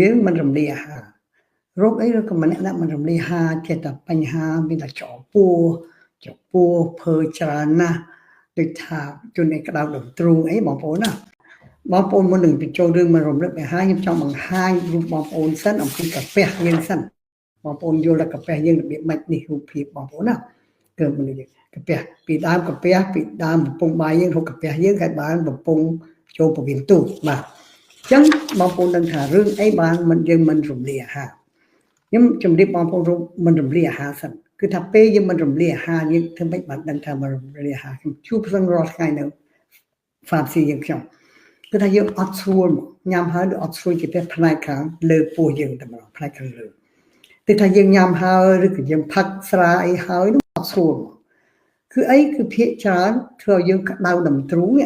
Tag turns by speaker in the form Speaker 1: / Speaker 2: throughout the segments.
Speaker 1: យើងមិនរំលាយអាហាររោគអីឬក៏ម្នាក់ណាមិនរំលាយអាហារចេះតែបញ្ហាមានតែច្រពោះច្រពោះភើច្រើនណាស់ដូចថាជនឯក្តៅដទ្រូងអីបងប្អូនណាបងប្អូនមុននឹងបញ្ចូលរឿងមិនរំលឹកអាហារខ្ញុំចង់បង្ហាញរូបបងប្អូនសិនអំពីកាពះយើងសិនបងប្អូនយល់ថាកាពះយើងរបៀបម៉េចនេះរូបភាពបងប្អូនណាគឺមនុស្សយើងកាពះពីដើមកាពះពីដើមកំពង់បាយយើងហូបកាពះយើងហើយបានកំពង់ចូលពវៀនទូបាទអញ្ចឹងបងប្អូនដឹងថារឿងអីបានមិនយើងមិនរំលាយអាហារខ្ញុំជម្រាបបងប្អូនរូបមិនរំលាយអាហារសិនគឺថាពេលយើងមិនរំលាយអាហារយើងធ្វើម៉េចបានដឹងថាមិនរំលាយអាហារខ្ញុំជួបសឹងរាល់ថ្ងៃនៅ pharmacy យើងខ្ញុំគឺថាយើងអត់ស្រួលញ៉ាំហើយដូចអត់ស្រួលជាពិសេសផ្នែកខាងលើពោះយើងតែម្ដងផ្នែកខាងលើគឺថាយើងញ៉ាំហើយឬក៏យើងផឹកស្រាអីហើយនោះអត់ស្រួលគឺអីគឺភាកច្រើនធ្វើឲ្យយើងក្តៅដំទ្រូងអ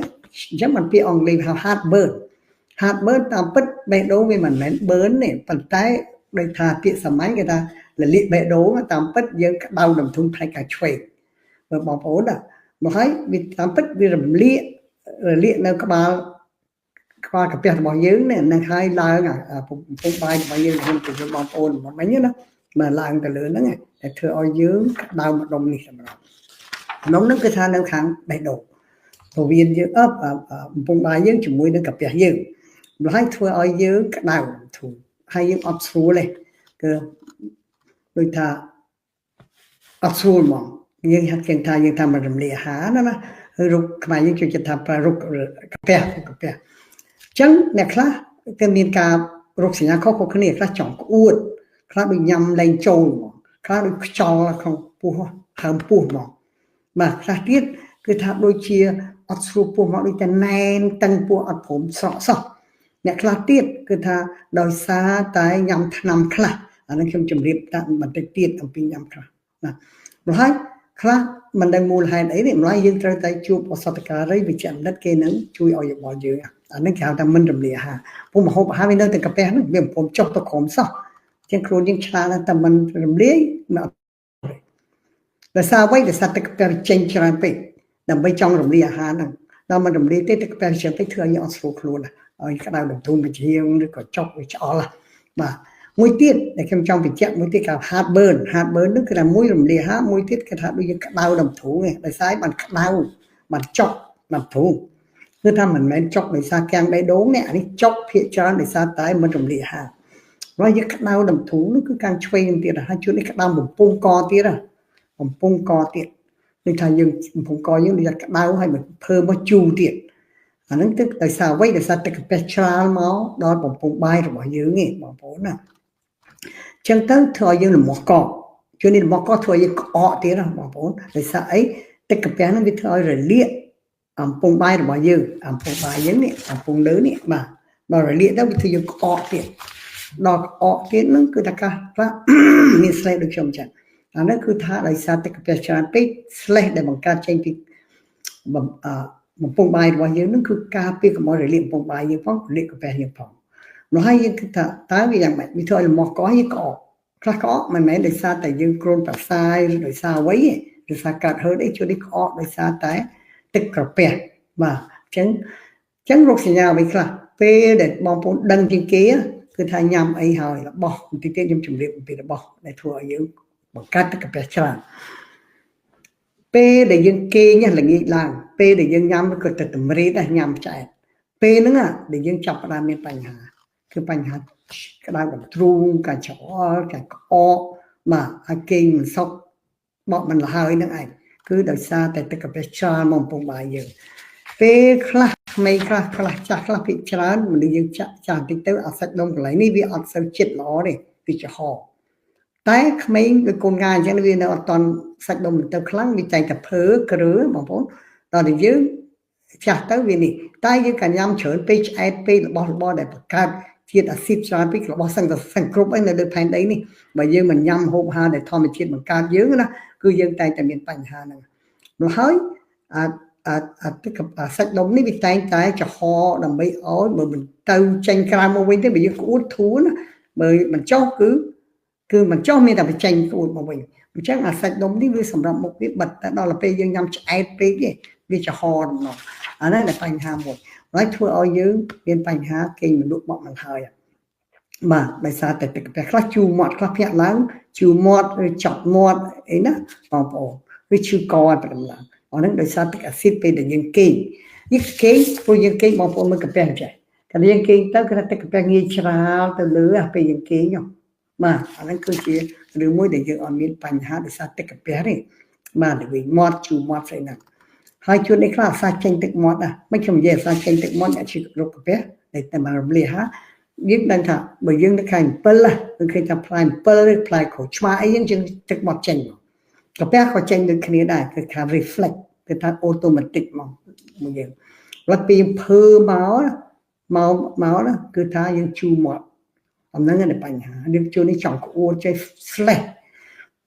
Speaker 1: ញ្ចឹងมันពាក្យអង់គ្លេសហៅ heartburn heartburn តាមពិតបេះដូងវាមិនមែន burn ទេប៉ុន្តែដូចថាពាក្យសាមញ្ញគេថាលលាកបេះដូងតាមពិតយើងក្តៅដំទ្រូងផ្នែកខាងឆ្វេងមើលបងប្អូនណាមកហើយវាតាមពិតវារំលាករលាកនៅក្បាលក្បាលកាពះរបស់យើងនេះនឹងហើយឡើងកំពង់បាយរបស់យើងខ្ញុំទៅបងប្អូនមិញណាមកឡើងទៅលើហ្នឹងតែធ្វើឲ្យយើងក្តៅម្ដុំនេះសម្រាប់ម្ដុំហ្នឹងគឺថានៅខាងបេះដូងពវៀនយើងអឹបកំពង់បាយយើងជាមួយនឹងកាពះយើងម្ល៉េះធ្វើឲ្យយើងក្តៅធូរហើយយើងអត់ស្រួលទេគឺដូចថាអត់ស្រួលហ្មងយើងហាត់គេថាយើងថាមិនរំលាយអាហារណាណារុកខ្មែរយើងជួយចិត្តថាប្រើរុកកាពះកាពះអញ្ចឹងអ្នកខ្លះគេមានការរោគសញ្ញាខុសៗគ្នាខ្លះចង់ក្អួតខ្លះដូចញ៉ាំលែងចូលហ្មងខ្លះដូចខ្យល់ក្នុងពោះហើមពោះហ្មងបាទខ្លះទៀតគឺថាដូចជាអត់ស្រួលពោះមកដូចតែណែនតឹងពោះអត់ព្រមស្រកសោះអ្នកខ្លះទៀតគឺថាដោយសារតែញ៉ាំថ្នាំខ្លះអានេះខ្ញុំជម្រាបតាបន្តិចទៀតអំពីញ៉ាំខ្លះណាម្ល៉េះខ្លះមិនដឹងមូលហេតុអីទេម្ល៉េះយើងត្រូវតែជួបឱសថការីវិជ្ជបណ្ឌិតគេនឹងជួយឲ្យយោបល់យើងអានេះគេហៅថាមិនរំលាយអាហារពុំម្ហូបអាហារវានៅតែកាពះហ្នឹងវាមិនព្រមចុះទៅក្រោមសោះជាងខ្លួនយើងឆ្លាតតែមិនរំលាយមិនអត់ដោយសារអ្វីដោយសារទឹកកាពះចេញច្រើនពេកដើម្បីចង់រំលាយអាហារហ្នឹងដល់មិនរំលាយទេទឹកកាពះច្រើនពេកធ្វើឲ្យយើងអត់ស្រួលខ្លួនឲ្យក្តៅដន្ទូនវិជាងឬក៏ចុកវាឆ្អល់បាទមួយទៀតដែលខ្ញុំចង់បញ្ជាក់មួយទៀតគេ heartburn heartburn នោះគឺថាមួយរំលាយអាហារមួយទៀតគេថាដូចយើងក្តៅដំទ្រូងឯងដោយសារបានក្តៅបានចុកដំទ្រូងគឺថាមិនមែនចុកដោយសារកាំងបេះដូងនេះអានេះចុកភាកច្រើនដោយសារតែមិនរំលាយអាហារហើយយើងក្តៅដំទ្រូងនោះគឺកាំងឆ្វេងទៀតហើយជួននេះក្តៅបំពង់កទៀតបំពង់កទៀតដូចថាយើងបំពង់កយើងដូចថាក្តៅហើយมันភើមកជូរទៀតអាហ្នឹងទឹកដោយសារអ្វីដោយសារទឹកកាពះច្រាលមកដល់បំពង់បាយរបស់យើងឯងបងប្អូនណាចឹងទៅធ្វើឲ្យយើងលមាស់កជួននេះលមាស់កធ្វើឲ្យយើងក្អកទៀតណាបងប្អូនដោយសារអីទឹកកាពះហ្នឹងវាធ្វើឲ្យរលាកអំពង់បាយរបស់យើងអំពង់បាយយើងនេះអំពង់លើនេះបាទដល់រលាកទៅវាធ្វើយើងក្អកទៀតដល់ក្អកទៀតហ្នឹងគឺថាខ្លះមានស្លេកដូចខ្ញុំចឹងអានេះគឺថាដោយសារទឹកកាពះច្រើនពេកស្លេះដែលបង្កើតចេញពីបំពង់បាយរបស់យើងនឹងគឺការពារកុំឲ្យរលាកបំពង់បាយយើងផងរលាកកាពះយើងផងម្ល៉េះយើងគិតថាតើវាយ៉ាងម៉េចវាធ្វើឲ្យលមាស់កយើងក្អកខ្លះក្អកមិនមែនដោយសារតែយើងគ្រុនប្រសាយឬដោយសារអ្វីទេដោយសារកាត់ហឺតអីជួយនេះក្អកដោយសារតែទឹកក្រពះបាទអញ្ចឹងរោគសញ្ញាអ្វីខ្លះពេលដែលបងប្អូនដឹងជាងគេគឺថាញ៉ាំអីហើយរបស់បន្តិចទៀតខ្ញុំជម្រាបអំពីរបស់ដែលធ្វើឲ្យយើងបង្កើតទឹកកាពះច្រើនពេលដែលយើងគេងល្ងាចឡើងពេលដែលយើងញ៉ាំក៏ទៅតម្រៀតដែរញ៉ាំឆ្អែតពេលហ្នឹងដែលយើងចាប់ផ្ដើមមានបញ្ហាគឺបញ្ហាក្តៅដទ្រូងការច្អល់ការក្អកបាទហើយគេងមិនសុខបកមិនលហើយហ្នឹងឯងគឺដោយសារតែទឹកកាពះច្រើនមកកំពង់បាយយើងពេលខ្លះក្មេងខ្លះខ្លះចាស់ខ្លះភាគច្រើនមនុស្សយើងចាស់ចាស់បន្តិចទៅអាសាច់ដុំកន្លែងនេះវាអត់សូវចិត្តល្អទេវាចំហតែក្មេងដូចកូនងាអញ្ចឹងវានៅអត់តន់សាច់ដុំមិនទៅខ្លាំងវាចែងតែភើគ្រើបងប្អូនដល់តែយើងចាស់ទៅវានេះតែយើងក៏ញ៉ាំច្រើនពេកឆ្អែតពេករបស់របរដែលបង្កើតជាតិអាស៊ីតច្រើនពេករបស់សឹងតែសឹងគ្រប់អីនៅលើផែនដីនេះបើយើងមិនញ៉ាំហូបអាហារដែលធម្មជាតិបង្កើតយើងណាគឺយើងតែងតែមានបញ្ហាហ្នឹងម្ល៉េះហើយអាអាទឹកអាសាច់ដុំនេះវាតែងតែចំហដើម្បីឲ្យបើមិនទៅចេញក្រៅមកវិញទេបើយើងក្អួតធូរណាបើមិនចុះគឺមិនចុះមានតែបញ្ចេញក្អួតមកវិញអញ្ចឹងអាសាច់ដុំនេះវាសម្រាប់មុខវាបិទតែដល់ពេលយើងញ៉ាំឆ្អែតពេកទេវាចំហដំណោះអានេះដែលបញ្ហាមួយហើយធ្វើឲ្យយើងមានបញ្ហាគេងមនុស្សបកមិនហើយ បាទដោយសារតែទឹកកាពះខ្លះជូរមាត់ខ្លះភ្ញាក់ឡើងជូរមាត់ឬចប់មាត់អីណាបងប្អូនវាឈឺកប្រដំឡើងអាហ្នឹងដោយសារទឹកអាស៊ីតពេលដែលយើងគេងនេះគេងព្រោះយើងគេងបងប្អូនមើលកាពះចេះកាលយើងគេងទៅគឺថាទឹកកាពះងាយច្រាលទៅលើពេលយើងគេងបាទអាហ្នឹងគឺជារឿងមួយដែលយើងអត់មានបញ្ហាដោយសារទឹកកាពះទេបាទវិញមាត់ជូរមាត់ស្អីហ្នឹងហើយជួននេះខ្លះអាសាចេញទឹកមាត់ណាមិនខ្ញុំនិយាយអាសាចេញទឹកមាត់អ្នកឈឺរោគកាពះដែលតែមករំលាយហាយើងដឹងថាបើយើងនៅខែ7គឺឃើញថាផ្លែ7ឬផ្លែក្រូចឆ្មាអីយើងយើងទឹកមាត់ចេញមកកាពះក៏ចេញដូចគ្នាដែរគឺថា reflect គឺថា automatic មកមួយយើងដល់ពីភើមកមកមកណាគឺថាយើងជូរមាត់អំហ្នឹងឯបញ្ហាយើងជួននេះចង់ក្អួតចេះ slash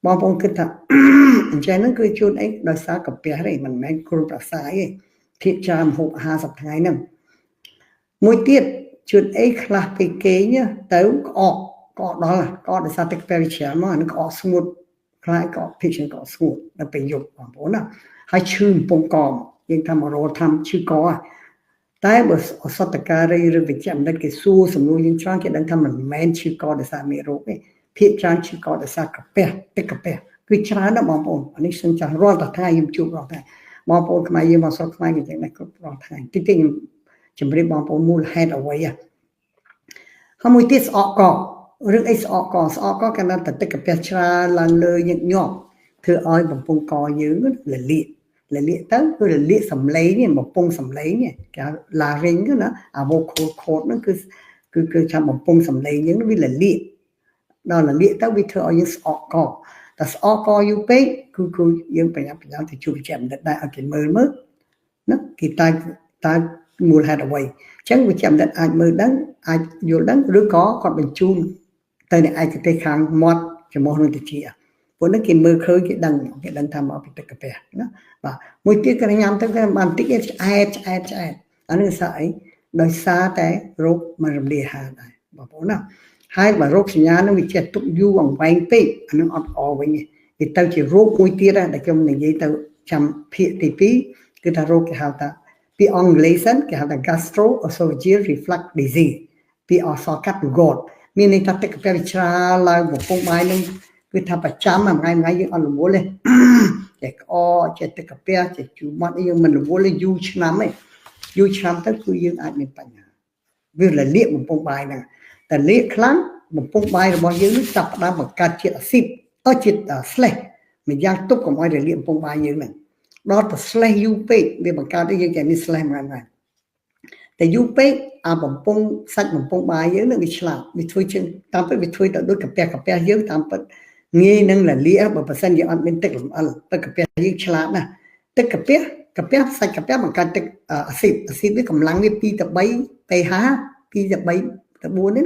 Speaker 1: បងប្អូនគិតថាអញ្ចឹងហ្នឹងគឺជួនអីដោយសារកាពះទេមិនមែនគ្រុនប្រសាយទេភាគច្រើនហូបអាហារសប្តាហ៍ថ្ងៃហ្នឹងមួយទៀតជួនអីខ្លះពេលគេងទៅក្អកក្អកដល់ក្អកដោយសារទឹកកាពះវាច្រើនមកអានឹងក្អកស្ងួតខ្លាចក្អកភាគច្រើនក្អកស្ងួតដល់ពេលយប់បងប្អូនណាហើយឈឺកំពង់កយើងថាមករលធ្វើឈឺកតែបើអសតការីឬវិជ្ជបណ្ឌិតគេសួរសំណួរយើងច្រើនគេដឹងថាមិនមែនឈឺកដោយសារមេរោគទេភាគច្រើនឈឺកដោយសារកាពះទឹកកាពះគឺច្រើនណាស់បងប្អូនអានេះសឹងចាស់រាល់តែថ្ងៃខ្ញុំជួបរាល់ថ្ងៃបងប្អូនខ្មែរយើងមកស្រុកខ្មែរគេចឹងដែរគ្រប់រាល់ថ្ងៃតិចតិចខ្ញុំជម្រាបបងប្អូនមូលហេតុអ្វីហើយមួយទៀតស្អកករឿងអីស្អកកស្អកកកាលណាតែទឹកកាពះច្រើនឡើងលើញឹកញាប់ធ្វើឲ្យបំពង់កយើងលលាកលលាកទៅគឺលលាកសំឡេងនេះបំពង់សំឡេងនេះគេហៅ larynx ណាអា vocal cord ហ្នឹងគឺគឺគឺថាបំពង់សំឡេងយើងវាលលាកដល់លលាកទៅវាធ្វើឲ្យយើងស្អកកតែស្អកកយូរពេកគឺគឺយើងប្រញាប់ប្រញាល់ទៅជួបវិជ្ជបណ្ឌិតដែរឲ្យគេមើលមើលណាគេតើតើមូលហេតុអ្វីអញ្ចឹងវិជ្ជបណ្ឌិតអាចមើលដឹងអាចយល់ដឹងឬក៏គាត់បញ្ជូនទៅในឯកទេសខាងមាត់ច្រមុះនឹងតិចពួកនេះគេមើលឃើញគេដឹងគេដឹងថាមកពីទឹកកាពះណាបាទមួយទៀតគេញ៉ាំទៅគេបានតិចឆ្អែតឆ្អែតឆ្អែតអានេះស្អីដោយសារតែរោគមិនរំលាយអាហារដែរបងប្អូនណាហើយបើរោគសញ្ញានឹងវាចេះទុកយូរអង្វែងពេកអានឹងអត់ល្អវិញទេវាទៅជារោគមួយទៀតដែរដែលខ្ញុំនិយាយទៅចាំភាគទី2គឺថារោគគេហៅថាពីអង់គ្លេសសិនគេហៅថា gastroesophageal reflux disease ពីអក្សរកាត់ GORD មានន័យថាទឹកកាពះវាច្រាលឡើងកំពង់បាយនឹងគឺថាប្រចាំមួយថ្ងៃមួយថ្ងៃយើងអត់រវល់ទេចេះក្អកចេះទឹកកាពះចេះជូរមាត់យើងមិនរវល់ទេយូរឆ្នាំទេយូរឆ្នាំទៅគឺយើងអាចមានបញ្ហាវាលលាកបំពង់បាយហ្នឹងតែលាកខ្លាំងបំពង់បាយរបស់យើងនេះចាប់ផ្ដើមបង្កើតជាតិអាស៊ីតទៅជាតិស្លេសម្យ៉ាងទប់កុំឲ្យរលាកបំពង់បាយយើងហ្នឹងដល់តែស្លេសយូរពេកវាបង្កើតឲ្យយើងចេះមានស្លេសមួយថ្ងៃតែយូរពេកអាបំពង់សាច់បំពង់បាយយើងនឹងវាឆ្លាតវាធ្វើជាងតាមពិតវាធ្វើទៅដូចកាពះកាពះយើងតាមពិតងាយនឹងលលាកបើប្រសិនយើងអត់មានទឹកលំអិលទឹកកាពះយើងឆ្លាតណាស់ទឹកកាពះកាពះសាច់កាពះបង្កើតទឹកអាស៊ីតអាស៊ីតវាកម្លាំងវា2ទៅ3 pH 2ទៅ3ទៅ4នេះ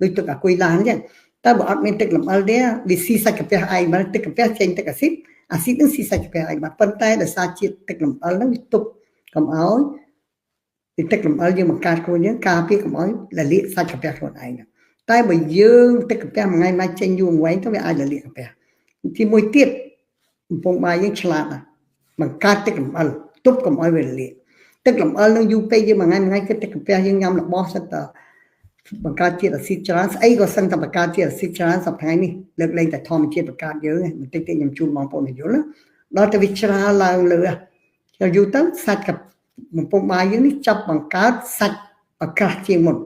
Speaker 1: ដូចទឹកអាគុយឡានអញ្ចឹងតែបើអត់មានទឹកលំអិលទេវាស៊ីសាច់កាពះឯងមកទឹកកាពះចេញទឹកអាស៊ីតអាស៊ីតនឹងស៊ីសាច់កាពះឯងមកប៉ុន្តែដោយសារជាតិទឹកលំអិលហ្នឹងវាទប់កុំឲ្យពីទឹកលំអិលយើងបង្កើតខ្លួនយើងការពារកុំឲ្យលលាកសាច់កាពះខ្លួនឯងតែបើយើងទឹកកាពះមួយថ្ងៃមកចេញយូរអង្វែងទៅវាអាចលលាកកាពះទីមួយទៀតកំពង់បាយយើងឆ្លាតណាស់បង្កើតទឹកលំអិលទប់កុំឲ្យវាលលាកទឹកលំអិលនឹងយូរពេកយើងមួយថ្ងៃមួយថ្ងៃគឺទឹកកាពះយើងញ៉ាំរបស់សិតតែបង្កើតជាតិអាស៊ីតច្រើនស្អីក៏សឹងតែបង្កើតជាតិអាស៊ីតច្រើនសប្តាហ៍នេះលើកលែងតែធម្មជាតិបង្កើតយើងបន្តិចតិចខ្ញុំជូនបងប្អូនឲ្យយល់ដល់តែវាច្រាលឡើងលើយូរទៅសាច់កំពង់បាយយើងនេះចាប់បង្កើតសាច់ឲ្យក្រាស់ជាងមុន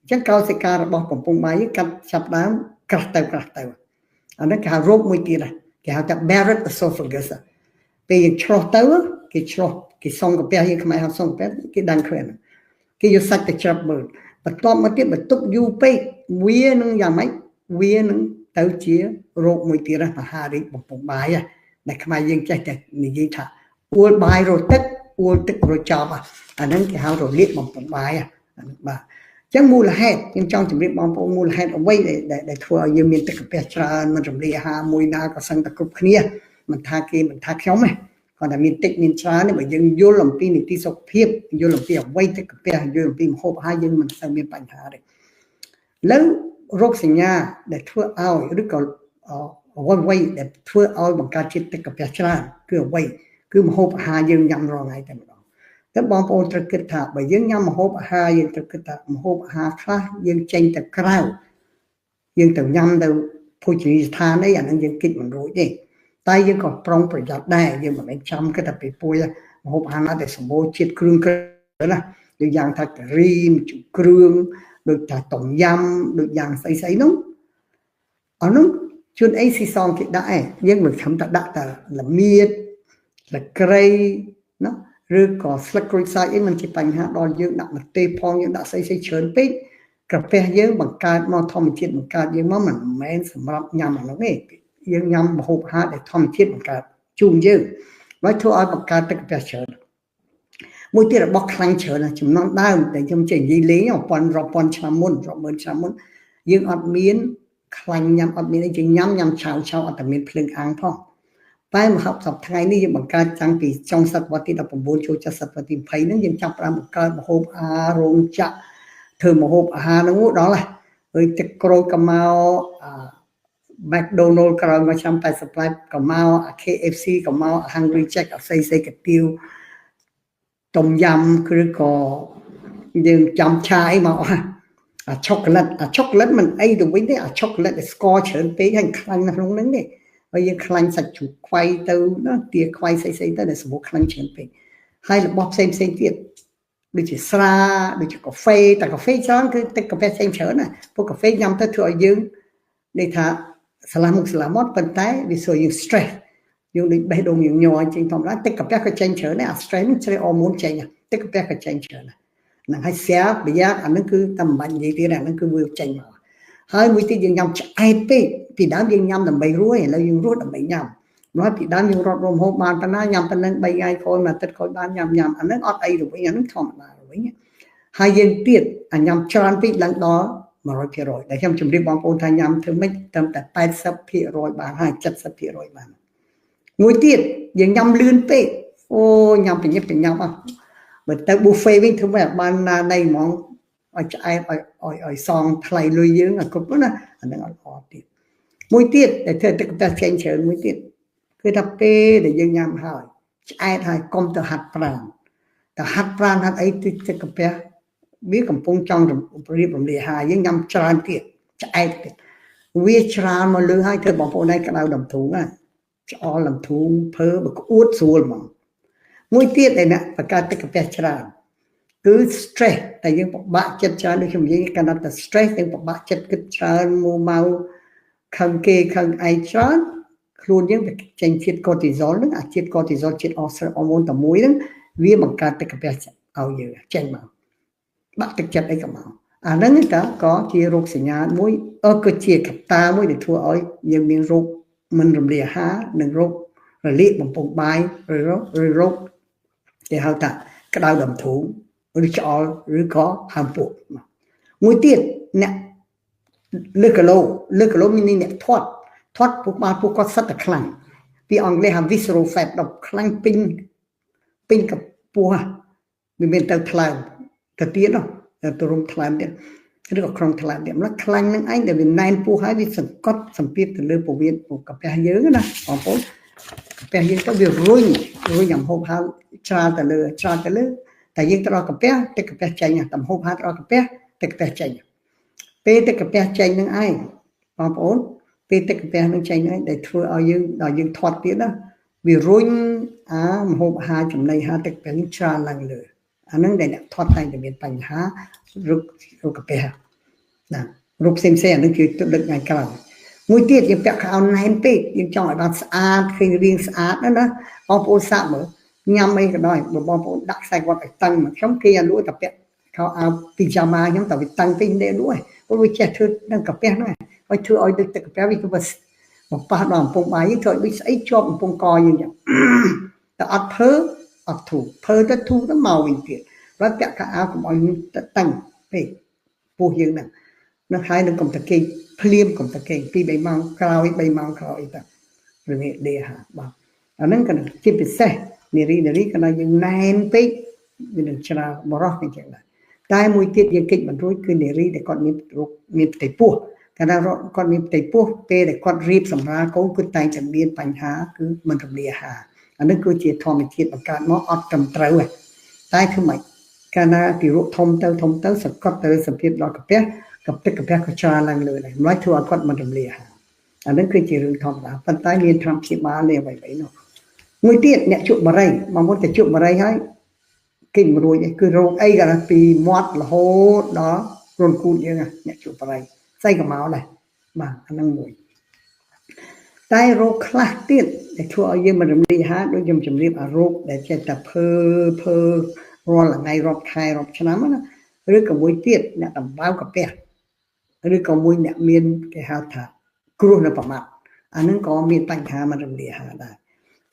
Speaker 1: អញ្ចឹងកោសិការបស់កំពង់បាយយើងកាត់ចាប់ដើមក្រាស់ទៅក្រាស់ទៅអានេះគេហៅរោគមួយទៀតគេហៅថា Barrett esophagus ពេលយើងឆ្លោះទៅគេឆ្លោះគេសុងកាពះយើងខ្មែរហៅសុងកាពះគេដឹងឃើញគេយកសាច់ទៅច្រាប់មើលបន្ទាប់មកទៀតបើទុកយូរពេកវានឹងយ៉ាងម៉េចវានឹងទៅជារោគមួយទៀតមហារីកបំពង់បាយដែលខ្មែរយើងចេះតែនិយាយថាអួលបាយរទឹកអួលទឹករចប់អាហ្នឹងគេហៅរលាកបំពង់បាយអាហ្នឹងបាទអញ្ចឹងមូលហេតុខ្ញុំចង់ជម្រាបបងប្អូនមូលហេតុអ្វីដែលធ្វើឲ្យយើងមានទឹកកាពះច្រើនមិនរំលាយអាហារមួយណាក៏សឹងតែគ្រប់គ្នាមិនថាគេមិនថាខ្ញុំទេគាត់តែមានតិចមានច្រើនទេបើយើងយល់អំពីនីតិសុខភាពយល់អំពីអ្វីទឹកកាពះយល់អំពីម្ហូបអាហារយើងមិនសូវមានបញ្ហាទេលើរោគសញ្ញាដែលធ្វើឲ្យឬក៏អ្វីដែលធ្វើឲ្យបង្កើតជាតិទឹកកាពះច្រើនគឺអ្វីគឺម្ហូបអាហារយើងញ៉ាំរាល់ថ្ងៃតែម្ដងតែបងប្អូនត្រូវគិតថាបើយើងញ៉ាំម្ហូបអាហារយើងត្រូវគិតថាម្ហូបអាហារខ្លះយើងចេញទៅក្រៅ យើងទៅញ៉ាំទៅភោជនីយដ្ឋានអីអានឹងយើងគិតមិនរួចទេតែយើងក៏ប្រុងប្រយ័ត្នដែរយើងមិនមែនចាំគិតតែពីពួយម្ហូបអាហារណាដែលសម្បូរជាតិគ្រឿងក្រណាដូចយ៉ាងថាការីមគ្រឿងដូចថាต้มយ៉ាំដូចយ៉ាងស្អីស្អីនោះអានោះជួនអីស៊ីសងគេដាក់ឯងយើងមិនខំតែដាក់តែល្មៀតស្លឹកគ្រៃណាឬក៏ស្លឹកក្រូចសើចអីមិនជាបញ្ហាដល់យើងដាក់ម្ទេសផងយើងដាក់ស្អីស្អីច្រើនពេកក្រពះយើងបង្កើតមកធម្មជាតិបង្កើតយើងមកមិនមែនសម្រាប់ញ៉ាំអានោះទេយើងញ៉ាំម្ហូបអាហារដែលធម្មជាតិបង្កើតជូនយើងហើយធ្វើឲ្យបង្កើតទឹកក្រពះច្រើនមួយទៀតរបស់ខ្លាញ់ច្រើនណាចំណងដើមដែលខ្ញុំចេះនិយាយលេងពាន់រាប់ពាន់ឆ្នាំមុនរាប់ម៉ឺនឆ្នាំមុនយើងអត់មានខ្លាញ់ញ៉ាំអត់មានអីយើងញ៉ាំញ៉ាំឆៅឆៅអត់តែមានភ្លើងអាំងផងតែមហិបសប្តាហ៍ថ្ងៃនេះយើងបង្កើតតាំងពីចុងសតវត្សទី19ចូលចសតវត្សទី20ហ្នឹងយើងចាប់ផ្ដើមបង្កើតម្ហូបអាហាររោងចក្រធ្វើម្ហូបអាហារហ្នឹងដល់ហើយទឹកក្រូចក៏មក McDonald ក្រោយមកឆ្នាំ88ក៏មក KFC ក៏មក Hungry Jack អស្អីស្អីកាទៀវต้มยำឬក៏យើងចាំឆាអីមកអស់អាឆូក្លាតអាឆូក្លាតមិនអីទៅវិញទេអាឆូក្លាតដែលស្ករច្រើនពេកហើយខ្លាញ់នៅក្នុងហ្នឹងទេហើយយើងខ្លាញ់សាច់ជ្រូកខ្វៃទៅណាទាខ្វៃស្អីស្អីទៅដែលសម្បូរខ្លាញ់ច្រើនពេកហើយរបស់ផ្សេងផ្សេងទៀតដូចជាស្រាដូចជាកាហ្វេតែកាហ្វេច្រើនគឺទឹកកាហ្វេផ្សេងច្រើនណាពួកកាហ្វេញ៉ាំទៅធ្វើឲ្យយើងន័យថាស្លាស់មុខស្លាស់មាត់ប៉ុន្តែវាសួរយើង stress យើងដូចបេះដូងយើងញ័រចេញធម្មតាទឹកកាហ្វេក៏ចេញច្រើនដែរអា stress នេះ stress អរម៉ូនចេញទឹកកាហ្វេក៏ចេញច្រើនដែរហ្នឹងហើយស្រាបយ៉ាអាហ្នឹងគឺតែមិនបាច់និយាយទៀតអាហ្នឹងគឺវាចេញមកហើយមួយទៀតយើងញ៉ាំឆ្អែតពេកពីដើមយើងញ៉ាំដើម្បីរស់ឥឡូវយើងរស់ដើម្បីញ៉ាំម្ល៉េះពីដើមយើងរត់រំហូបបានប៉ុណ្ណាញ៉ាំប៉ុណ្ណឹង3ថ្ងៃក្រោយមួយអាទិត្យក្រោយបានញ៉ាំញ៉ាំអាហ្នឹងអត់អីទៅវិញអាហ្នឹងធម្មតាទៅវិញហើយយើងទៀតអាញ៉ាំច្រើនពេកឡើងដល់100%ដែលខ្ញុំជម្រាបបងប្អូនថាញ៉ាំធ្វើម៉េចត្រឹមតែ80%បានហើយ70%បានមួយទៀតយើងញ៉ាំលឿនពេកអូញ៉ាំប្រញាប់ប្រញាប់អស់បើទៅ buffet វិញធ្វើម៉េចបានណានៃហ្មងឲ្យឆ្អែតឲ្យឲ្យឲ្យសងថ្លៃលុយយើងឲ្យគ្រប់ណាអានឹងអត់អត់ទៀតមួយទៀតដែលធ្វើទឹកកាហ្វេចេញច្រើនមួយទៀតគឺថាពេលដែលយើងញ៉ាំហើយឆ្អែតហើយកុំទៅហាត់ប្រាណតែហាត់ប្រាណហាត់អីទឹកកាហ្វេវាកំពុងចង់រៀបរំលាយអាហារយើងញ៉ាំច្រើនទៀតឆ្អែតទៀតវាច្រើនមកលើហើយធ្វើបងប្អូនឯងក្តៅដំធូងណាឆ្អល់លំធូងភើបើក្អួតស្រួលហ្មងមួយទៀតដែលអ្នកបង្កើតទឹកកាហ្វេច្រើនគឺ stress តែយើងពិបាកចិត្តច្រើនដូចខ្ញុំនិយាយកាលណាតែ stress យើងពិបាកចិត្តគិតច្រើនមួម៉ៅខឹងគេខឹងឯងច្រើនខ្លួនយើងវាចេញជាតិ cortisol ហ្នឹងអាជាតិ cortisol ជាតិអស្អរម៉ូនតែមួយហ្នឹងវាបង្កើតទឹកកាហ្វេឲ្យយើងចេញមកបាក់ទឹកចិត្តអីក៏មកអាហ្នឹងតើក៏ជារោគសញ្ញាមួយគឺជាកត្តាមួយដែលធ្វើឲ្យយើងមានរោគមិនរំលាយអាហារនិងរោគរលាកបំពង់បាយឬរោគគេហៅថាក្តៅដំធូងឬឆ្អល់ឬក៏ហើមពោះមួយទៀតអ្នកលើគីឡូលើគីឡូមានន័យអ្នកធាត់ធាត់ពួកបានពួកគាត់សិតតែខ្លាំងពីអង់គ្លេសហៅ visceral fat ដល់ខ្លាំងពេញពេញកពោះវាមានទៅថ្លើមទៅទៀតនោះទៅរុំថ្លើមទៀតឬក៏ក្នុងថ្លើមទៀតម្ល៉េះខ្លាញ់នឹងឯងដែលវាណែនពោះហើយវាសង្កត់សម្ពាធទៅលើពោះវៀនកាពះយើងណាបងប្អូនកាពះយើងទៅវារុញរុញអំហូបហើយច្រើនទៅលើច្រើនទៅលើតែយើងទៅដល់កាពះទឹកកាពះចេញតំហូបហើយទៅដល់កាពះទឹកកាពះចេញពេលទឹកកាពះចេញនឹងឯងបងប្អូនពេលទឹកកាពះនឹងចេញហ្នឹងដែលធ្វើឲ្យយើងដល់យើងធាត់ទៀតណាវារុញអាមហូបអាហារចំណីអាហារទឹកកាពះនឹងច្រើនឡើងលើអាហ្នឹងដែលអ្នកធាត់តែងតែមានបញ្ហារោគកាពះណារោគផ្សេងផ្សេងអានឹងគឺទឹកដឹកថ្ងៃក្រោយមួយទៀតយើងពាក់ខោអាវណែនពេកយើងចង់ឲ្យបានស្អាតឃើញរាងស្អាតណាណាបងប្អូនសាកមើលញ៉ាំអីក៏ដោយបើបងប្អូនដាក់ខ្សែគាត់ឲ្យតឹងមកខ្ញុំគេឲ្យលក់តែពាក់ខោអាវពីយ៉ាម៉ាខ្ញុំតែវាតឹងពេកនេះលក់ឯងព្រោះវាចេះធ្វើនឹងកាពះហ្នឹងឲ្យធ្វើឲ្យដូចទឹកកាពះវាគឺមកប៉ះដល់កំពង់បាយយើងធ្វើឲ្យដូចស្អីជាប់កំពង់កយើងចឹងតែអត់ភើអត់ធូរភើទៅធូរទៅមកវិញទៀតរត់ពាក់ខោអាវកុំឲ្យតឹងពេកពោះយើងហ្នឹងនឹងហើយនឹងកុំតគេងភ្លាមកុំតគេង2 3ម៉ោងក្រោយ3ម៉ោងក្រោយអីទៅរងាដេហាបាទអាហ្នឹងក៏ជាពិសេសនារីនារីកាលណាយើងណែនពេកវានឹងច្រើនបរោះអញ្ចឹងដែរតែមួយទៀតយើងគេចមិនរួចគឺនារីដែលគាត់មានរោគមានផ្ទៃពោះកាលណាគាត់មានផ្ទៃពោះពេលដែលគាត់រៀបសម្រាលកូនគឺតែងតែមានបញ្ហាគឺមិនរំលាយអាហារអានេះគឺជាធម្មជាតិបង្កើតមកអត់ត្រឹមត្រូវទេតែធ្វើម៉េចកាលណាទារកធំទៅធំទៅសង្កត់ទៅសម្ពាធដល់កាពះ កទឹកកាពះក៏ច្រើនឡើងលើដែរម្ល៉េះធ្វើឲ្យគាត់មិនរំលាយអាហារអានឹងគឺជារឿងធម្មតាប៉ុន្តែមានថ្នាំព្យាបាលនេះអ្វីៗនោះមួយទៀតអ្នកជក់បារីបងប្អូនតែជក់បារីហើយគេមិនរួចទេគឺរោគអីក៏ដល់ពីមាត់រហូតដល់រន្ធគូតយើងអ្នកជក់បារីស្អីក៏មកដែរបាទអានឹងមួយតែរោគខ្លះទៀតដែលធ្វើឲ្យយើងមិនរំលាយអាហារដូចខ្ញុំជម្រាបអារោគដែលចេះតែភើភើរាល់ថ្ងៃរាប់ខែរាប់ឆ្នាំណាឬក៏មួយទៀតអ្នកដំបៅកាពះឬក៏មួយអ្នកមានគេហៅថាគ្រោះនៅប្រមាត់អានឹងក៏មានបញ្ហាមិនរំលាយអាហារដែរ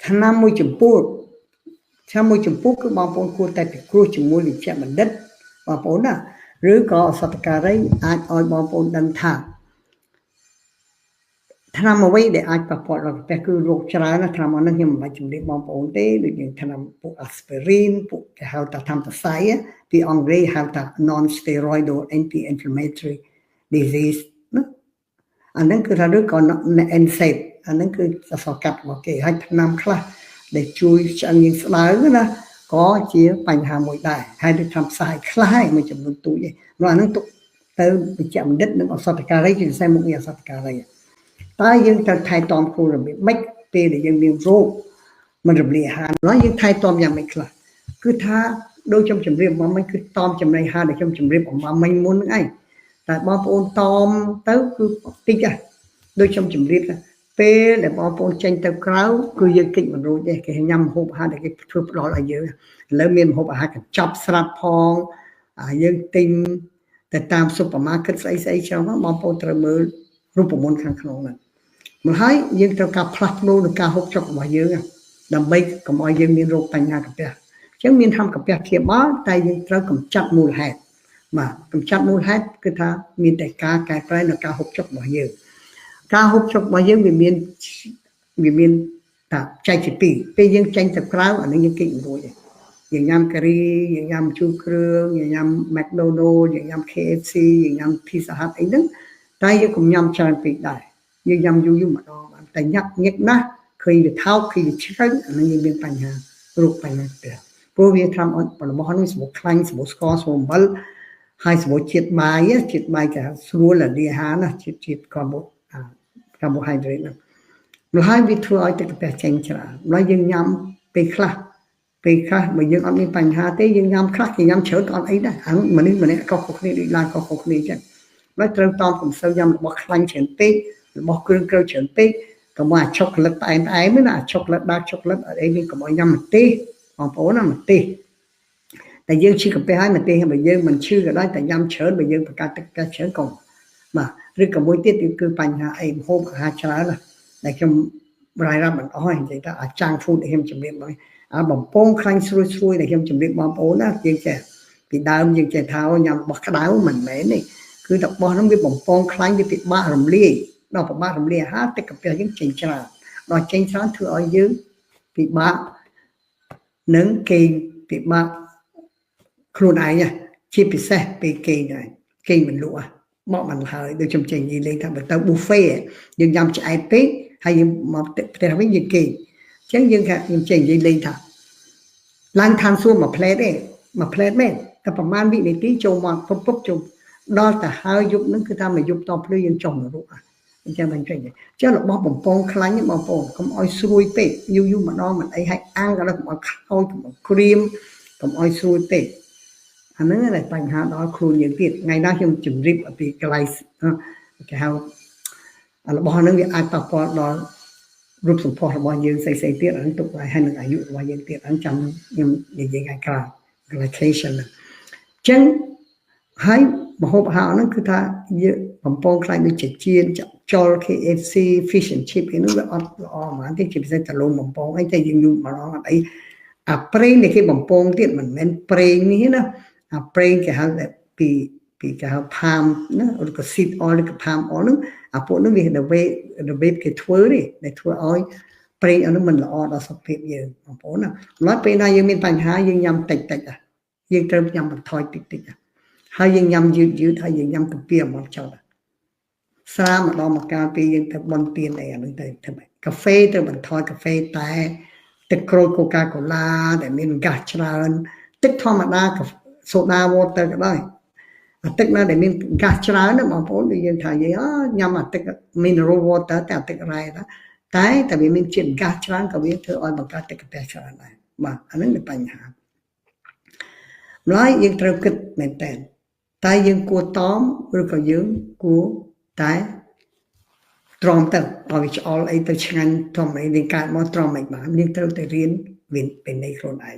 Speaker 1: ថ្នាំមួយចម្ពោះថ្នាំមួយចម្ពោះគឺបងប្អូនគួរតែពិគ្រោះជាមួយវិជ្ជបណ្ឌិតបងប្អូនណាឬក៏សត្វការីអាចឲ្យបងប្អូនដឹងថាថ្នាំអ្វីដែលអាចប៉ះពាល់ដល់កាពះគឺរោគច្រើនណាថ្នាំអស់នេះខ្ញុំមិនបាច់ជម្រាបបងប្អូនទេដូចយើងថ្នាំពួកអាស្ពីរីនពួកគេហៅថាថ្នាំសរសៃពីអង់គ្លេសហៅថា non steroidal anti inflammatory disease ណាអានឹងគឺថាឬក៏ NSAID អានឹងគឺអក្សរកាត់របស់គេហើយថ្នាំខ្លះដែលជួយឆ្អឹងយើងស្ដើងណាក៏ជាបញ្ហាមួយដែរហើយដូចថ្នាំផ្សាយខ្លះហើយមួយចំនួនទូចឯងព្រោះអានឹងទុកទៅវិជ្ជបណ្ឌិតនិងឱសថការីជាពិសេសមុខងារឱសថការីតើយើងត្រូវថែទាំខ្លួនរបៀបម៉េចពេលដែលយើងមានរោគមិនរំលាយអាហារហើយយើងថែទាំយ៉ាងម៉េចខ្លះគឺថាដូចខ្ញុំជម្រាបមកមិញគឺតមចំណីអាហារដែលខ្ញុំជម្រាបអម្បាញ់មិញមុនហ្នឹងឯងតែបងប្អូនតមទៅគឺតិចហ៎ដូចខ្ញុំជម្រាបថាពេលដែលបងប្អូនចេញទៅក្រៅគឺយើងគេចមិនរួចទេគេញ៉ាំម្ហូបអាហារដែលគេធ្វើផ្ដល់ឲ្យយើងឥឡូវមានម្ហូបអាហារកញ្ចប់ស្រាប់ផងយើងទិញទៅតាមស៊ុបឺម៉ាកេតស្អីស្អីចឹងបងប្អូនត្រូវមើលរូបមន្តខាងក្នុងហ្នឹងម្ល៉េះយើងត្រូវការផ្លាស់ប្ដូរនឹងការហូបចុករបស់យើងដើម្បីកុំឲ្យយើងមានរោគបញ្ហាកាពះអញ្ចឹងមានធម្មកាពះព្យាបាលតែយើងត្រូវកម្ចាត់មូលហេតុបាទកម្ចាត់មូលហេតុគឺថាមានតែការកែប្រែនៅការហូបចុករបស់យើងការហូបចុករបស់យើងវាមានតាចែកជាពីរពេលយើងចេញទៅក្រៅអានេះយើងគេចមិនរួចទេយើងញ៉ាំការីយើងញ៉ាំជូរគ្រឿងយើងញ៉ាំ McDonald យើងញ៉ាំ KFC យើងញ៉ាំ Pizza Hut អីហ្នឹងតែយើងកុំញ៉ាំច្រើនពេកដែរយើងញ៉ាំយូរយូរម្ដងបានតែញ៉ាក់ញឹកណាស់ឃើញវាថោកឃើញវាឆ្ងាញ់អានេះយើងមានបញ្ហារោគបញ្ហាផ្ទះព្រោះវាធ្វើឲ្យរបស់នេះសម្បូរខ្លាញ់សម្បូរស្ករសម្បូរអំបិលហើយសម្បូរជាតិបាយជាតិបាយគេស្រួលរលាយអាហារណាជាតិកាបូហៃដ្រេតហ្នឹងម្ល៉េះវាធ្វើឲ្យទឹកកាពះចេញច្រើនម្ល៉េះយើងញ៉ាំពេលខ្លះបើយើងអត់មានបញ្ហាទេយើងញ៉ាំខ្លះគេញ៉ាំច្រើនក៏អត់អីដែរអាមនុស្សម្នាក់ក៏ខុសគ្នាដូចឡានក៏ខុសគ្នាចឹងម្ល៉េះត្រូវតមកុំសូវញ៉ាំរបស់ខ្លាញ់ច្រើនពេករបស់គ្រឿងក្រៅច្រើនពេកកុំឲ្យអាឆុកលិតផ្អែមផ្អែមណាអាឆុកលិតដាឆុកលិតអត់អីនេះកុំឲ្យញ៉ាំម្ទេសបងប្អូនណាម្ទេសតែយើងឈឺកាពះហើយម្ទេសបើយើងមិនឈឺក៏ដោយតែញ៉ាំច្រើនបើយើងបង្កើតទឹកកាច្រើនកុំបាទឬក៏មួយទៀតគឺបញ្ហាអីម្ហូបអាហារច្រើនណាដែលខ្ញុំរាយរាប់មិនអស់និយាយថាអាចាំងហ្វូតដែលខ្ញុំជម្រាបមកអាបំពងខ្លាញ់ស្រួយស្រួយដែលខ្ញុំជម្រាបបងប្អូនណាយើងចេះពីដើមយើងចេះថាញ៉ាំរបស់ក្តៅមិនមែនទេគឺរបស់ហ្នឹងវាបំពងខ្លាញ់វាពិបាករំលាយដល់ពិបាករំលាយអាហារទឹកកាពះយើងចេញច្រើនដល់ចេញច្រើនធ្វើឲ្យយើងពិបាកនឹងគេងពិបាកខ្លួនឯងជាពិសេសពេលគេងដែរគេងមិនលក់បកមិនហើយដូចខ្ញុំចេញនិយាយលេងថាបើទៅ buffet យើងញ៉ាំឆ្អែតពេកហើយយើងមកផ្ទះវិញយើងគេងអញ្ចឹងយើងថាខ្ញុំចេញនិយាយលេងថាឡើងឋានសួគ៌មួយផ្លែតទេមួយផ្លែតមែនតែប្រហែលវិនាទីចូលមកពុបពុបចូលដល់ទៅហើយយប់ហ្នឹងគឺថាមួយយប់តភ្លឺយើងចុះនរកអញ្ចឹងមិនចេញអញ្ចឹងរបស់បំពងខ្លាញ់បងប្អូនកុំឲ្យស្រួយពេកយូរយូរម្ដងមិនអីហើយអាំងក៏ដល់កុំឲ្យខ្លោចកុំឲ្យក្រៀមកុំឲ្យស្រួយពេកអាហ្នឹងតែបញ្ហាដល់ខ្លួនយើងទៀតថ្ងៃណាខ្ញុំជម្រាបអំពីកន្លែងគេហៅរបស់ហ្នឹងវាអាចប៉ះពាល់ដល់រូបសម្ផស្សរបស់យើងស្អីស្អីទៀតអាហ្នឹងទុកឲ្យហើយនឹងអាយុរបស់យើងទៀតអាហ្នឹងចាំខ្ញុំនិយាយថ្ងៃក្រោយ glycation ហ្នឹងអញ្ចឹងហើយម្ហូបអាហារហ្នឹងគឺថាយើងបំពងខ្លាញ់ដូចជាចៀនចុល KFC fish and chip ឯនោះវាអត់ល្អហ្មងទេជាពិសេសតលំបំពងអីតែយើងយូរម្ដងអត់អីអាប្រេងដែលគេបំពងទៀតមិនមែនប្រេងនេះណាអាប្រេងគេហៅតែពីគេហៅ palm ណាឬក៏ seed oil ឬក៏ palm oil ហ្នឹងអាពួកហ្នឹងវារបៀបគេធ្វើទេដែលធ្វើឲ្យប្រេងអានោះមិនល្អដល់សុខភាពយើងបងប្អូនណាម្ល៉េះពេលណាយើងមានបញ្ហាយើងញ៉ាំតិចតិចយើងត្រូវញ៉ាំបន្ថយតិចតិចហើយយើងញ៉ាំយឺតយឺតហើយយើងញ៉ាំទំពាមកចោលស្រាម្ដងមកកាលពេលយើងទៅបន់ទៀនអីអានោះទៅធ្វើម៉េចកាហ្វេត្រូវបន្ថយកាហ្វេតែទឹកក្រូចកូកាកូឡាដែលមានហ្គាសច្រើនទឹកធម្មតាសូដា water ក៏ដោយ អាទឹកណាដែលមានហ្គាសច្រើនណាបងប្អូនដូចយើងថានិយាយញ៉ាំអាទឹក mineral water តែអាទឹករ៉ែតែតែវាមានជាតិហ្គាសច្រើនក៏វាធ្វើឲ្យបង្កើតទឹកកាពះច្រើនដែរបាទអាហ្នឹងជាបញ្ហាម្ល៉េះយើងត្រូវគិតមែនតើតែយើងគួរតមឬក៏យើងគួរតែទ្រាំទៅឲ្យវាឆ្អល់អីទៅឆ្ងាញ់ធំអីនឹងកើតមកទ្រាំមិនបានយើងត្រូវតែរៀនវិន័យខ្លួនឯង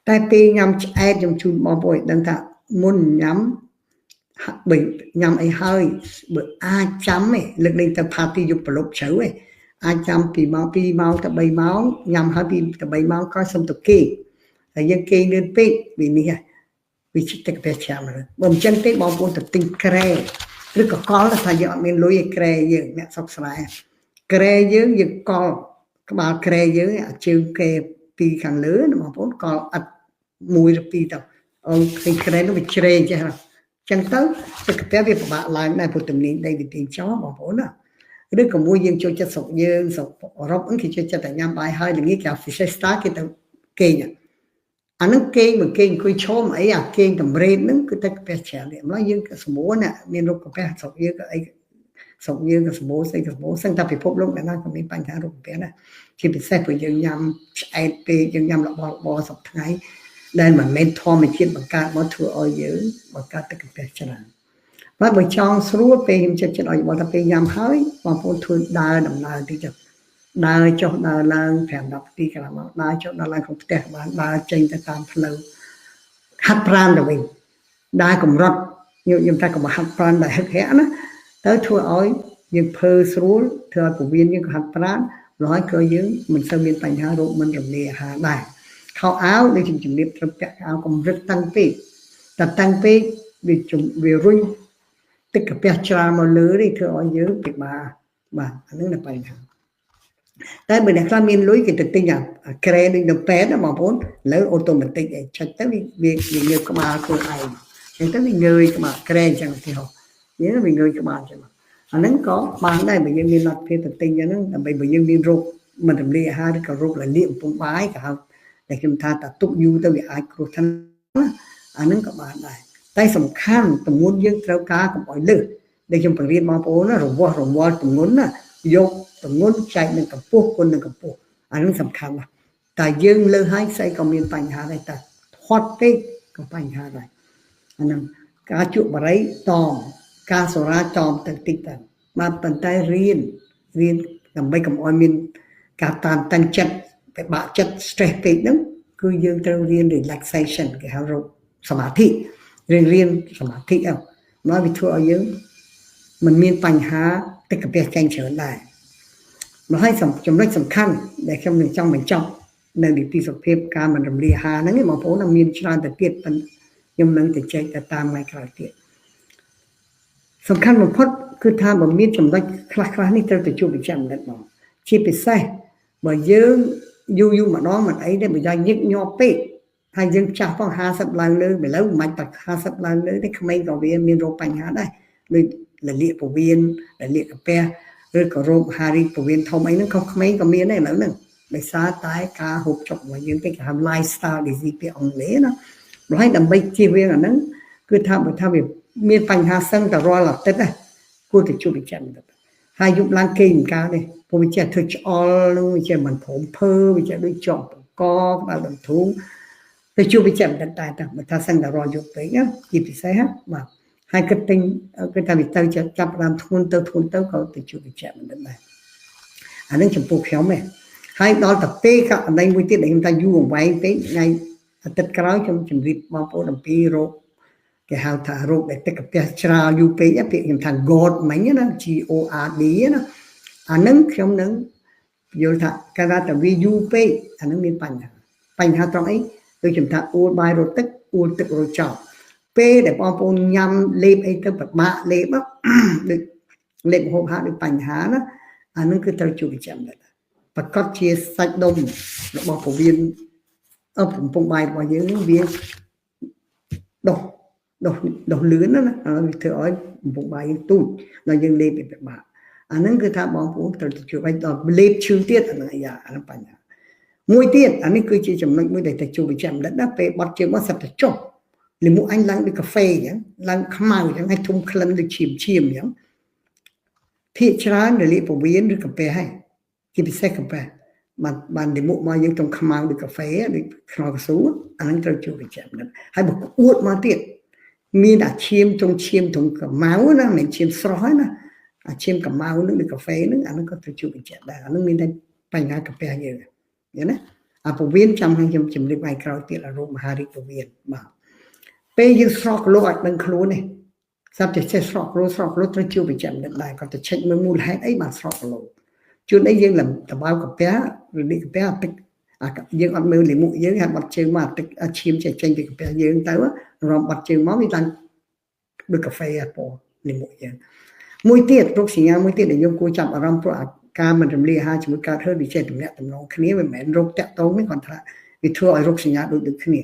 Speaker 1: តែពេលញ៉ាំឆ្អែតខ្ញុំជូនបងប្អូនឲ្យដឹងថាមុនញ៉ាំបើញ៉ាំអីហើយបើអាចចាំឯងលើកលែងទៅផាទីយប់ប្រលប់ជ្រៅឯងអាចចាំពីម៉ោង2ម៉ោងទៅ3ម៉ោងញ៉ាំហើយពីទៅ3ម៉ោងក៏សុំទៅគេងហើយយើងគេងលឿនពេកវានេះវាទឹកកាពះចាំបើមិនចឹងទេបងប្អូនទៅទិញក្រែឬក៏កល់ថាយើងអត់មានលុយឯក្រែយើងអ្នកស្រុកស្រែក្រែយើងយើងកល់ក្បាលក្រែយើងអាជើងគេពីខាងលើណាបងប្អូនកល់អិត1ឬ2ទៅអូឃើញក្រែនោះវាជ្រែងចេះចឹងទៅទឹកកាពះវាពិបាកឡើងដែរព្រោះទំនាញដីវាទាញចោលបងប្អូនណាឬក៏មួយយើងចូលចិត្តស្រុកយើងស្រុកអឺរ៉ុបហ្នឹងគេចូលចិត្តតែញ៉ាំបាយហើយល្ងាចគេ siesta គេទៅគេងអាហ្នឹងគេងមិនគេងអង្គុយឈមអីអាគេងតម្រេតហ្នឹងគឺតែកាពះច្រើននេះម្ល៉េះយើងក៏សម្រួលណាមានរោគកាពះស្រុកយើងក៏អីស្រុកយើងក៏សម្បូរស្អីក៏សម្បូរសឹងតែពិភពលោកអ្នកណាក៏មានបញ្ហារោគកាពះដែរជាពិសេសព្រោះយើងញ៉ាំឆ្អែតពេកយើងញ៉ាំរបស់របរសប្តាហ៍ថ្ងៃដែលមិនមែនធម្មជាតិបង្កើតមកធ្វើឲ្យយើងបង្កើតទឹកកាពះច្រើនបាទបើចង់ស្រួលពេលខ្ញុំចិត្តឲ្យបងថាពេលញ៉ាំហើយបងប្អូនធ្វើដើរដំណើរតិចទៅដើរចុះដើរឡើង5 10នាទីកន្លះម៉ោងដើរចុះដើរឡើងក្នុងផ្ទះបានដើរចេញទៅតាមផ្លូវហាត់ប្រាណទៅវិញដើរកម្រិតខ្ញុំថាកុំហាត់ប្រាណដែលហឹកហាក់ណាទៅធ្វើឲ្យយើងភើស្រួលធ្វើឲ្យពោះវៀនយើងក៏ហាត់ប្រាណម្ល៉េះក៏យើងមិនសូវមានបញ្ហារោគមិនរំលាយអាហារដែរខោអាវដូចខ្ញុំជំរាបត្រូវពាក់អាវកម្រិតតាំងពេកតែតាំងពេកវារុញទឹកកាពះច្រើនមកលើនេះធ្វើឲ្យយើងពិបាកបាទអានឹងជាបញ្ហាតែបើអ្នកខ្លះមានលុយគេទៅទិញអាក្រែដូចនៅពេទ្យណាបងប្អូនលើអូតូម៉ាទិកឯងចុចទៅវាងើបក្បាលខ្លួនឯងអញ្ចឹងទៅវាងើយក្បាលក្រែអញ្ចឹងឧទាហរណ៍យើងវាងើយក្បាលអញ្ចឹងអាហ្នឹងក៏បានដែរបើយើងមានលទ្ធភាពទៅទិញអាហ្នឹងដើម្បីបើយើងមានរោគមិនរំលាយអាហារឬក៏រោគលលាកកំពង់បាយក៏ហៅតែខ្ញុំថាតាទុកយូរទៅវាអាចគ្រោះថ្នាក់ណាអាហ្នឹងក៏បានដែរតែសំខាន់ទម្ងន់យើងត្រូវការកុំឲ្យលើសដែលខ្ញុំបង្រៀនបងប្អូនណារវាស់រវាល់ទម្ងន់ណាយកទម្ងន់ចែកនឹងកម្ពស់គុណនឹងកម្ពស់អានឹងសំខាន់ណាស់តែយើងលើសហើយស្អីក៏មានបញ្ហាដែរតែធាត់ពេកក៏បញ្ហាដែរអានឹងការជក់បារីតមការសូរ៉ាតមទៅតិចទៅបាទប៉ុន្តែរៀនដើម្បីកុំឲ្យមានការតាមតាំងចិត្តពិបាកចិត្ត stress ពេកហ្នឹងគឺយើងត្រូវរៀន relaxation គេហៅរកសមាធិរៀនសមាធិអើមកវាធ្វើឲ្យយើងមិនមានបញ្ហាទឹកកាពះចេញច្រើនដែរមកហើយចំណុចសំខាន់ដែលខ្ញុំនឹងចង់បញ្ចប់នៅនីតិសុខភាពការមិនរំលាយអាហារហ្នឹងបងប្អូននឹងមានច្រើនទៅទៀតប៉ុន្តែខ្ញុំនឹងទៅចែកទៅតាមថ្ងៃក្រោយទៀតសំខាន់បំផុតគឺថាបើមានចំណុចខ្លះៗនេះត្រូវទៅជួបវិជ្ជបណ្ឌិតមកជាពិសេសបើយើងយូរយូរម្ដងមិនអីទេបើយ៉ាងញឹកញាប់ពេកហើយយើងចាស់ផង50ឡើងលើឥឡូវមិនបាច់តែ50ឡើងលើទេក្មេងក៏វាមានរោគបញ្ហាដែរដូចលលាកពោះវៀនលលាកកាពះឬក៏រោគហារីកពោះវៀនធំអីហ្នឹងក៏ក្មេងក៏មានដែរឥឡូវហ្នឹងដោយសារតែការហូបចុករបស់យើងគេហៅ lifestyle disease ពាក្យអង់គ្លេសណាម្ល៉េះដើម្បីជៀសវាងអាហ្នឹងគឺថាបើថាវាមានបញ្ហាសឹងតែរាល់អាទិត្យណាគួរតែជួបវិជ្ជបណ្ឌិតហើយយប់ឡើងគេងការនេះព្រោះវាចេះធ្វើឆ្អល់នោះវាចេះមិនព្រមភើវាចេះដូចជាប់កក្បាលដន្ទ្រូងទៅជួបវិជ្ជបណ្ឌិតតែបើថាសឹងតែរាល់យប់ពេកណាជាពិសេសណាបាទហើយគិតទិញគឺថាវាទៅចាប់ដើមធ្ងន់ទៅធ្ងន់ទៅក៏ទៅជួបវិជ្ជបណ្ឌិតដែរអានឹងចំពោះខ្ញុំឯងហើយដល់ទៅពេលក៏អន័យមួយទៀតដែលខ្ញុំថាយូរអង្វែងពេកថ្ងៃអាទិត្យក្រោយខ្ញុំជម្រាបបងប្អូនអំពីរោគគេហៅថារោគដែលទឹកកាពះច្រាលយូរពេកពាក្យខ្ញុំថា GORD មិញណា G O R D ណាអានឹងខ្ញុំនឹងយល់ថាកាលណាតែវាយូរពេកអានឹងមានបញ្ហាបញ្ហាត្រង់អីដូចខ្ញុំថាអួលបាយរត់ទឹកអួលទឹករត់ចោលពេលដែលបងប្អូនញ៉ាំលេបអីទៅពិបាកលេបដូចលេបហូបហាដូចបញ្ហាណាអានឹងគឺត្រូវជួបវិជ្ជបណ្ឌិតប្រកាសជាសាច់ដុំរបស់ពោះវៀនកំពង់បាយរបស់យើងនឹងវាដុះដុះលឿនណាវាធ្វើឲ្យកំពង់បាយយើងទូចដល់យើងលេបពិបាកអានឹងគឺថាបងប្អូនត្រូវទៅជួបឲ្យដល់លេបឈឺទៀតអានឹងអាយ៉ាអានឹងបញ្ហាមួយទៀតអានេះគឺជាចំណុចមួយដែលទៅជួបវិជ្ជបណ្ឌិតណាពេលបត់ជើងមកសិតតែចុះ លាមកអញឡើងដូចកាហ្វេអញ្ចឹងឡើងខ្មៅអញ្ចឹងហើយធំក្លិនដូចឈាមឈាមអញ្ចឹងភាគច្រើនរលាកពោះវៀនឬកាពះហើយជាពិសេសកាពះបានលាមកមកយើងធំខ្មៅដូចកាហ្វេដូចខ្នុរកស៊ូអាហ្នឹងត្រូវជួបវិជ្ជបណ្ឌិតហើយបើក្អួតមកទៀតមានអាឈាមត្រង់ឈាមត្រង់កម្ៅណាមិនឈាមស្រស់ហើយណាអាឈាមកម្ៅនឹងដូចកាហ្វេនឹងអាហ្នឹងក៏ត្រូវជួបវិជ្ជដែរអាហ្នឹងមានតែបញ្ហាកាពះយើងយល់ណាអាពោះវៀនចាំឲ្យខ្ញុំជម្រាបថ្ងៃក្រោយទៀតអារោគមហារីកពោះវៀនបាទពេលយើងស្រកគីឡូអាចដឹងខ្លួនទេស្រាប់តែចេះស្រកគីឡូស្រកគីឡូត្រូវជួបវិជ្ជបណ្ឌិតដែរគាត់ទៅឆែកមើលមូលហេតុអីបានស្រកគីឡូជួនអីយើងលំតបៅកាពះឬនេះកាពះអាទឹកយើងអត់មើលលាមកយើងហើយបាត់ជើងមកទឹកឈាមចេញចេញពីកាពះយើងទៅរំបាត់ជើងមកវាឡើងដូចកាហ្វេអាពណ៌លាមកយើងមួយទៀតរោគសញ្ញាមួយទៀតដែលយើងគួរចាប់អារម្មណ៍ព្រោះការមិនរំលាយអាហារជាមួយកើតហឺតវាចេះតំណាក់តំណងគ្នាមិនមែនរោគតាក់ទងទេគាត់ថាវាធ្វើឲ្យរោគសញ្ញាដូចដូចគ្នា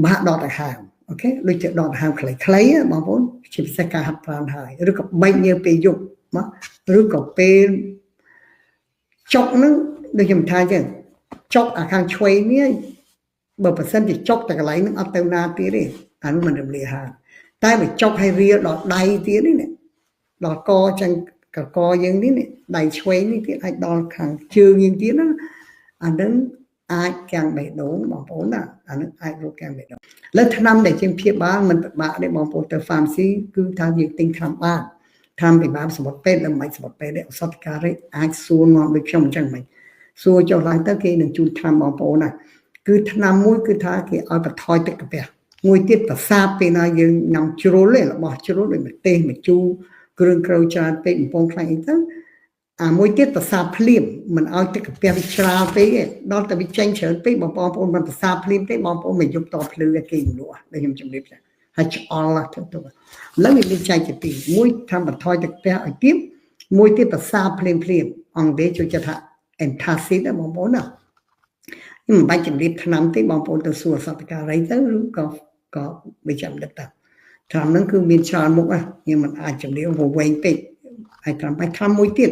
Speaker 1: បាក់ដកដង្ហើមអូខេដូចជាដកដង្ហើមខ្លីៗបងប្អូនជាពិសេសការហាត់ប្រាណហើយឬក៏បែកញើសពេលយប់មកឬក៏ពេលចុកហ្នឹងដូចខ្ញុំថាអញ្ចឹងចុកអាខាងឆ្វេងនេះបើប្រសិនជាចុកតែកន្លែងហ្នឹងអត់ទៅណាទៀតទេអានោះមិនរំលាយអាហារតែបើចុកឲ្យរៀលដល់ដៃទៀតនេះដល់កចឹងកកយើងនេះដៃឆ្វេងនេះទៀតអាចដល់ខាងជើងយើងទៀតណាអានឹងអាចកាំងបេះដូងបងប្អូនណាអានឹងអាចរោគកាំងបេះដូងលើថ្នាំដែលជាងព្យាបាលមិនពិបាកទេបងប្អូនទៅ pharmacy គឺថាយើងទិញថ្នាំបានថ្នាំពិបាកសម្បត្តិពេទ្យឬមិនសម្បត្តិពេទ្យទេឱសថការីអាចសួរនាំដូចខ្ញុំអញ្ចឹងមិនសួរចុះឡើងទៅគេនឹងជូនថ្នាំបងប្អូនណាគឺថ្នាំមួយគឺថាគេឲ្យបន្ថយទឹកកាពះមួយទៀតប្រសាទពេលណាយើងញ៉ាំជ្រុលទេរបស់ជ្រុលដូចម្ទេសម្ជូរគ្រឿងក្រៅច្រើនពេកបំពង់ខ្លាញ់អីទៅអាមួយទៀតប្រសាទភ្លាមមិនឲ្យទឹកកាពះវាច្រាលពេកទេដល់តែវាចេញច្រើនពេកបងប្អូនមិនប្រសាទភ្លាមទេបងប្អូនមិនយប់តភ្លឺគេលក់ដែលខ្ញុំជម្រាបចាហើយឆ្អល់ទៅទៅឥឡូវវាមានចែកជាពីរមួយថាបន្ថយទឹកកាពះឲ្យទៀបមួយទៀតប្រសាទភ្លាមភ្លាមអង់គ្លេសចូលចិត្តថា antacid ណាបងប្អូនណាខ្ញុំមិនបាច់ជម្រាបថ្នាំទេបងប្អូនទៅសួរសត្វការីទៅឬក៏វិជ្ជបណ្ឌិតទៅថ្នាំហ្នឹងគឺមានច្រើនមុខណាខ្ញុំមិនអាចជម្រាបវែងពេកហើយថ្នាំបាយថ្នាំមួយទៀត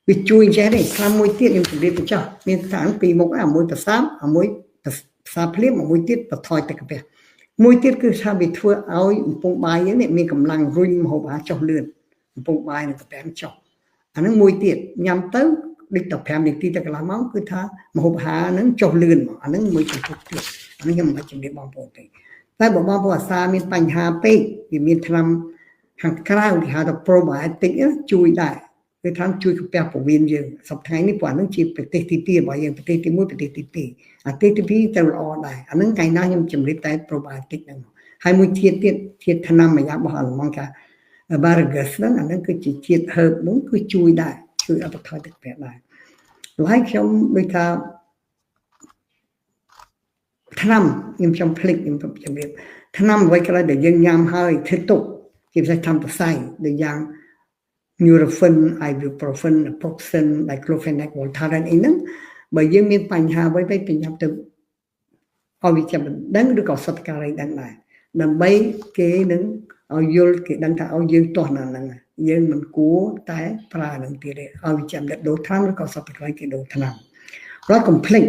Speaker 1: វាជួយចេះទេថ្នាំមួយទៀតខ្ញុំជម្រាបទៅចោះមានថ្នាំពីរមុខអាមួយប្រសាទអាមួយប្រសាទភ្លាមអាមួយទៀតបន្ថយទឹកកាពះមួយទៀតគឺថាវាធ្វើឲ្យកំពង់បាយយើងនេះមានកម្លាំងរុញម្ហូបអាហារចុះលឿនកំពង់បាយនិងកាពះចុះអាហ្នឹងមួយទៀតញ៉ាំទៅដូចតែ5នាទីទៅកន្លះម៉ោងគឺថាម្ហូបអាហារហ្នឹងចុះលឿនមកអាហ្នឹងមួយចំពោះទៀតអានេះខ្ញុំមិនបាច់ជម្រាបបងប្អូនទេតែបើបងប្អូនអាសាមានបញ្ហាពេកវាមានថ្នាំខាងក្រៅគេហៅថា probiotic ជួយដែរគឺថាជួយកាពះពោះវៀនយើងសប្តាហ៍នេះព្រោះអាហ្នឹងជាប្រទេសទី2របស់យើងប្រទេសទី1ប្រទេសទី2អាប្រទេសទី2ទៅល្អដែរអាហ្នឹងថ្ងៃណាខ្ញុំជម្រាបតែ probiotic ហ្នឹងហើយមួយជាតិទៀតជាតិថ្នាំមួយយ៉ាងរបស់អាល្លឺម៉ង់កា Asparagus ហ្នឹងអាហ្នឹងគឺជាជាតិ herb ហ្នឹងគឺជួយដែរជួយឲ្យបន្ថយទឹកកាពះដែរហើយខ្ញុំដូចថាថ្នាំខ្ញុំចង់ភ្លេចខ្ញុំជម្រាបថ្នាំអ្វីក៏ដោយដែលយើងញ៉ាំហើយធ្វើទុកជាពិសេសថ្នាំសរសៃដូចយ៉ាង Nurofen, Ibuprofen, Naproxen, Diclofenac, Voltaren អីហ្នឹងបើយើងមានបញ្ហាអ្វីទៅប្រញាប់ទៅឲ្យវិជ្ជបណ្ដឹងឬក៏សត្វការីដឹងដែរដើម្បីគេនឹងឲ្យយល់គេដឹងថាឲ្យយើងទាស់នៅហ្នឹងយើងមិនគួរតែប្រើនឹងទៀតទេឲ្យវិជ្ជបណ្ឌិតដូរថ្នាំឬក៏សត្វការីគេដូរថ្នាំរាល់កុំភ្លេច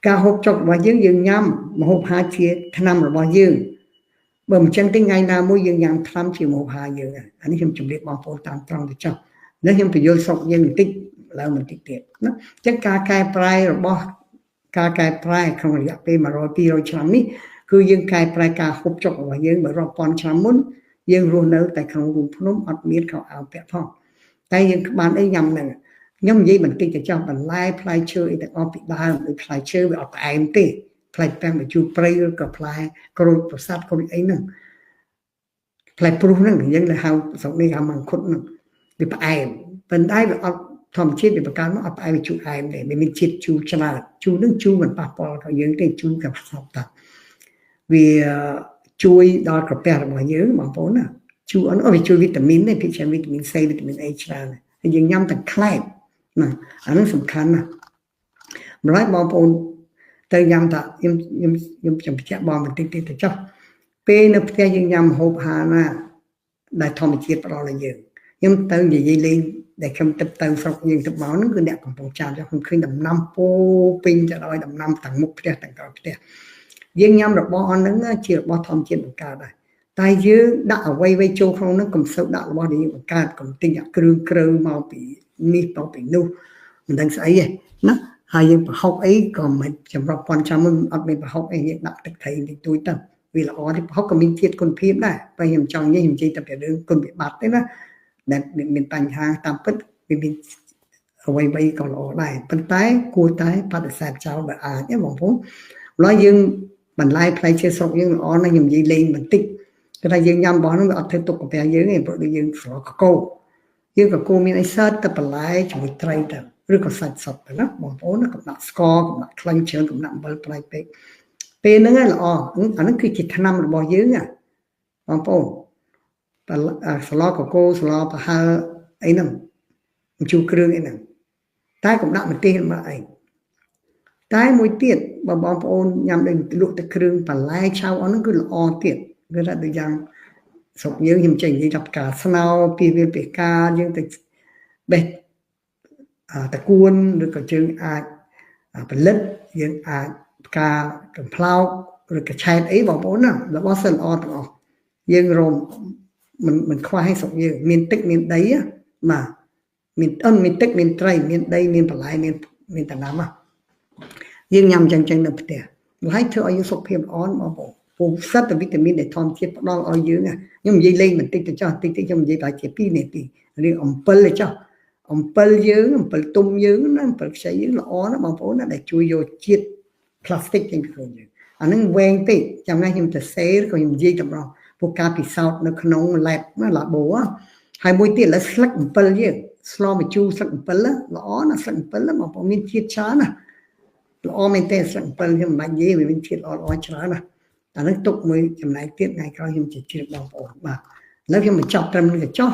Speaker 1: ការហូបចុករបស់យើងយើងញ៉ាំម្ហូបអាហារជាថ្នាំរបស់យើងបើមិនចឹងទេថ្ងៃណាមួយយើងញ៉ាំថ្នាំជាម្ហូបអាហារយើងអានេះខ្ញុំជម្រាបបងប្អូនតាមត្រង់ទៅចុះនេះខ្ញុំបញ្យល់ស្រុកយើងបន្តិចឡើងបន្តិចទៀតណាអញ្ចឹងការកែប្រែរបស់ការកែប្រែក្នុងរយៈពេល100 200ឆ្នាំនេះគឺយើងកែប្រែការហូបចុករបស់យើងបើរាប់ពាន់ឆ្នាំមុនយើងរស់នៅតែក្នុងរូងភ្នំអត់មានខោអាវពាក់ផងតែយើងបានអីញ៉ាំហ្នឹងខ្ញុំនិយាយបន្តិចទៅចោះបន្លែផ្លែឈើអីទាំងអស់ពីដើមដូចផ្លែឈើវាអត់ផ្អែមទេផ្លែពាំងបញ្ជូរព្រៃឬក៏ផ្លែក្រូចប្រសាទក្រូចអីហ្នឹងផ្លែព្រុសហ្នឹងយើងហៅស្រុកនេះហៅមង្គុតហ្នឹងវាផ្អែមប៉ុន្តែវាអត់ធម្មជាតិវាបង្កើតមកអត់ផ្អែមវាជូរអែមទេវាមានជាតិជូរច្រើនជូរហ្នឹងជូរមិនប៉ះពាល់ដល់យើងទេជូរក៏សពតាវាជួយដល់ក្រពះរបស់យើងបងប្អូនណាជូរអត់វាជួយវីតាមីនទេពិសេសវីតាមីន C វីតាមីន A ច្រើនហើយយើងញ៉ាំទាំងខ្លែបណាអាហ្នឹងសំខាន់ណាស់ម្ល៉េះបងប្អូនទៅញ៉ាំថាខ្ញុំខ្ញុំខ្ញុំបញ្ជាក់បងបន្តិចទៀតទៅចុះពេលនៅផ្ទះយើងញ៉ាំម្ហូបអាហារណាដែលធម្មជាតិផ្ដល់ឲ្យយើងខ្ញុំទៅនិយាយលេងដែលខ្ញុំទៅស្រុកយើងទៅមកហ្នឹងគឺអ្នកកំពង់ចាមខ្ញុំឃើញដំណាំពោពេញទៅដោយដំណាំទាំងមុខផ្ទះទាំងក្រោយផ្ទះ យើងញ៉ាំរបស់អស់ហ្នឹងជារបស់ធម្មជាតិបង្កើតដែរតែយើងដាក់អ្វីៗចូលក្នុងហ្នឹងកុំសូវដាក់របស់ដែលយើងបង្កើតកុំទិញអាគ្រឿងក្រៅមកពីនេះទៅពីនោះមិនដឹងស្អីទេណាហើយយើងប្រហុកអីក៏មិនចម្រុះប៉ុនចាំអត់មានប្រហុកអីយើងដាក់ទឹកត្រីតិចតួចទៅវាល្អទេប្រហុកក៏មានជាតិគុណភាពដែរតែខ្ញុំចង់និយាយខ្ញុំនិយាយតែពីរឿងគុណវិបត្តិទេណាដែលមានបញ្ហាតាមពិតវាមានអ្វីៗក៏ល្អដែរប៉ុន្តែគួរតែបដិសេធចោលបើអាចទេបងប្អូនម្ល៉េះយើងបន្លែផ្លែឈើស្រុកយើងល្អណាស់ខ្ញុំនិយាយលេងបន្តិចគឺថាយើងញ៉ាំរបស់ហ្នឹងវាអត់ធ្វើទុកកាហ្វេយើងទេព្រោះដូចយើងស្រកកោយើងកកោមានអីសើទៅបន្លែជាមួយត្រីទៅឬក៏សាច់សុទ្ធទៅណាបងប្អូនណាកុំដាក់ស្ករកុំដាក់ខ្លាញ់ច្រើនកុំដាក់អំបិលប្រៃពេកពេលហ្នឹងឯងល្អអាហ្នឹងគឺជាថ្នាំរបស់យើងណាបងប្អូនស្លកកោស្លប្រហើអីហ្នឹងជូរគ្រឿងអីហ្នឹងតែកុំដាក់ម្ទេសមកអីតែមួយទៀតបើបងប្អូនញ៉ាំដូចលក់ទឹកគ្រឿងបន្លែឆៅអស់ហ្នឹងគឺល្អទៀតគឺថាដូចយ៉ាងស្រុកយើងខ្ញុំចេះនិយាយថាផ្កាស្នោពីវាពីកាយើងទៅបេះតកួនឬក៏យើងអាចផលិតយើងអាចផ្កាកំប្លោកឬក៏ឆែតអីបងប្អូនណារបស់សិនល្អទាំងអស់យើងរមមិនខ្វះឲ្យស្រុកយើងមានទឹកមានដីបាទមានអិនមានទឹកមានត្រីមានដីមានបន្លែមានដំណាំយើងញ៉ាំចឹងចឹងនៅផ្ទះហើយធ្វើឲ្យយើងសុខភាពល្អបងប្អូនពូសិតតែវីតាមីនដែលធម្មជាតិផ្ដល់ឲ្យយើងខ្ញុំនិយាយលេងបន្តិចទៅចោះតិចតិចខ្ញុំនិយាយប្រហែលជា2នាទីរឿងអំពិលទៅចោះអំពិលយើងអំពិលទុំយើងណាអំពិលខ្ចីយើងល្អណាស់បងប្អូនណាដែលជួយយកជាតិផ្លាស្ទិកចេញពីខ្លួនយើងអាហ្នឹងវែងពេកចាំណាខ្ញុំទៅសេឬក៏ខ្ញុំនិយាយតម្រង់ពួកការពិសោធន៍នៅក្នុង lab ណា labo ហើយមួយទៀតឥឡូវស្លឹកអំពិលយើងស្លម្ជូរស្លឹកអំពិលល្អណាស់ស្លឹកអំពិលបងប្អូនមានជាតិច្រើនណាល្អមែនទេស្លឹកអំពិលខ្ញុំមិនបាច់និយាយវាមានជាតិល្អល្អច្រើនណាអានេះទុកមួយចំណែកទៀតថ្ងៃក្រោយខ្ញុំជម្រាបបងប្អូនបាទឥឡូវខ្ញុំបញ្ចប់ត្រឹមនេះទៅចុះ